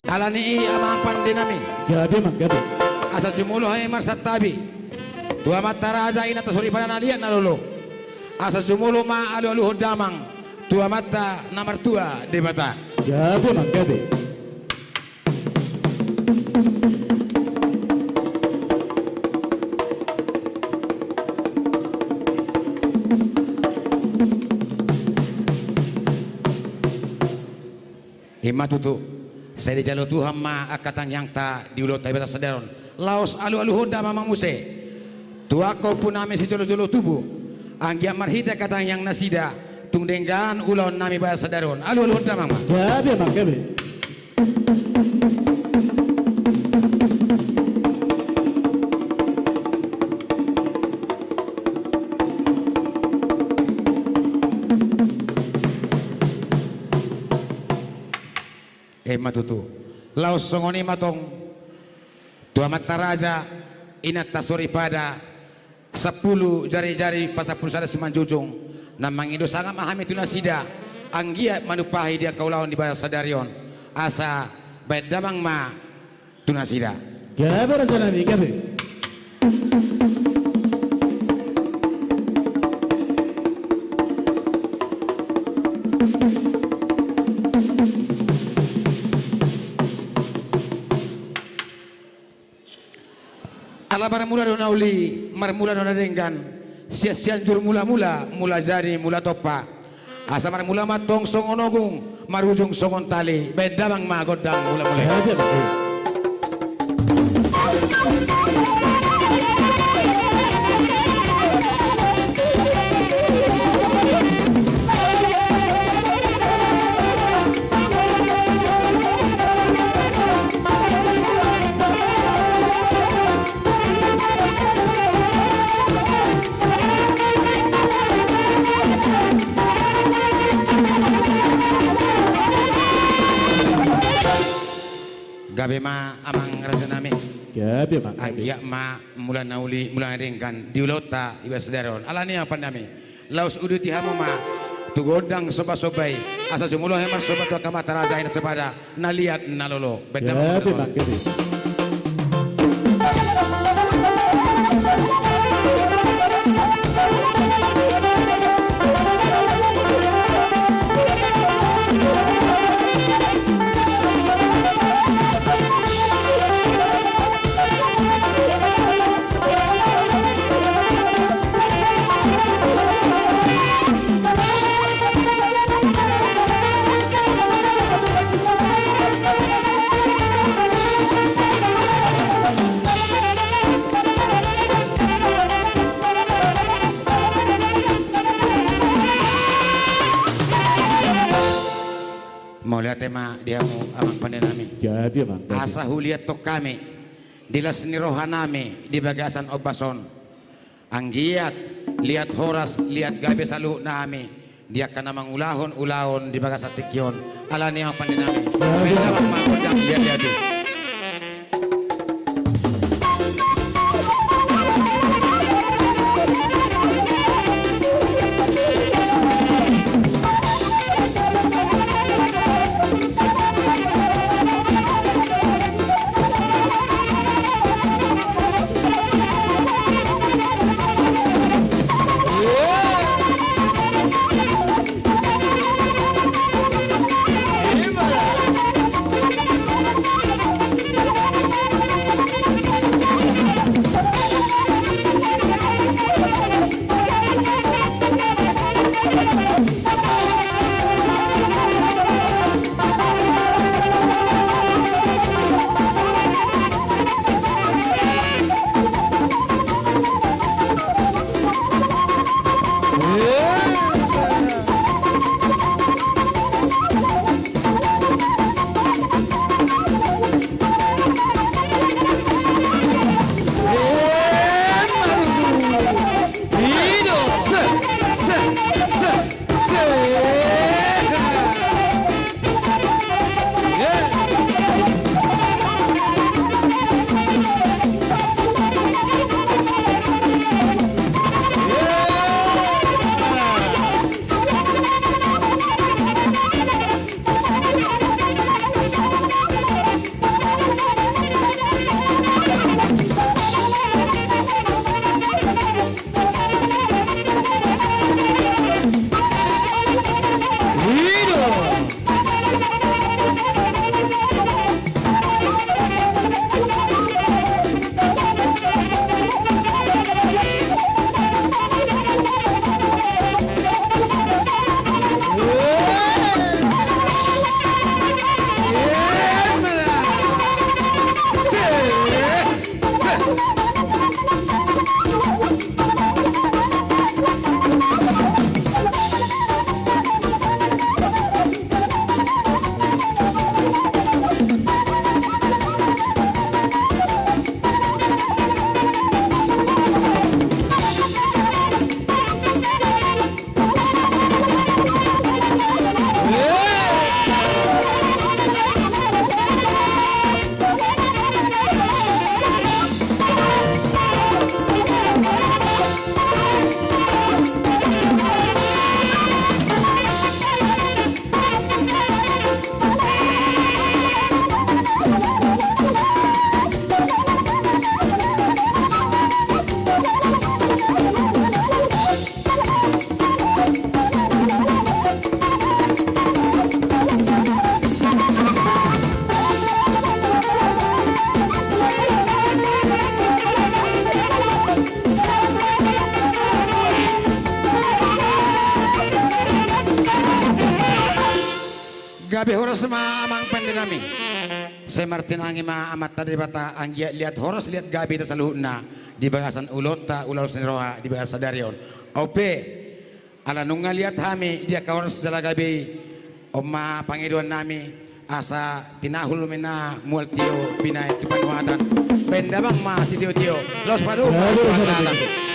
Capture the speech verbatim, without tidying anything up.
Alani i amang pande nami. Gabe ma gabe. Asa sumolo hami marsantabi tu amanta raja, inanta soripada na liat na lolo. Asa sumolo ma alualuhon damang tu amanta na martua Debata. Gabe ma gabe. I ma tutu, sai dijalo Tuhan ma angka tangiangta di ulaonta di bagasan sadari on. Laos alualuhon damang ma muse tu angka ompu nami sijolojolo tubu, anggiat marhite angka tangiang nasida tung denggan ulaon nami bagasan sadari on. Alualuhon damang ma. Gabe ma gabe. I ma tutu. Laos songon i ma tong tu amanta raja, inanta soripada, sampulu jarijari pasampulu sada simanjujung, na mangido sangap ma hami tu nasida, anggiat manumpahi di angka ulaon di bagasan sadari on, asa baen damang ma tu nasida. Gabe raja nami, gabe. Ala marmula do na uli, marmula do na denggan, sian Sianjur Mulamula, mula jadi mula tompa. Asa marmula ma tong songon ogung, marujung songon tali, baen damang ma gondang mulamula i. Gabe ma amang raja nami. Gabe ma. Anggiat ma mula na uli, mula na denggan di ulaonta di bagasan sadari on. Alani i amang pande nami, laos uduti hamu ma tu gondang sombasomba i, asa jumolo hami marsomba tu angka amanta raja, inanta soripada na liat na lolo. Baen damang ma. Gabe ma gabe. Mauliate ma di hamu amang pande nami. Jadi, amang. Asa huliathon hami di las ni roha nami di bagasan ombas on. Anggiat liat horas, liat gabe saluhutna hami di angka na mangulahon ulaon di bagasan tingki on. Alani i amang pande nami. Jadi. Baen damang ma gondang liat-liat i. Pe horas ma amang pande nami. Sai martinangi ma Amanta Debata anggiat liat horas liat gabe hita saluhutna di bagasan ulaonta, ulaon ni roha di bagasan sadari on. Au pe, ala nunga liat hami di angka horas jala gabe i, on ma pangidoan nami, asa tinahul ma na mual tio pinaet tu panuhatan. Baen damang ma sitio-tio, laos padomu ma tu hasahatan.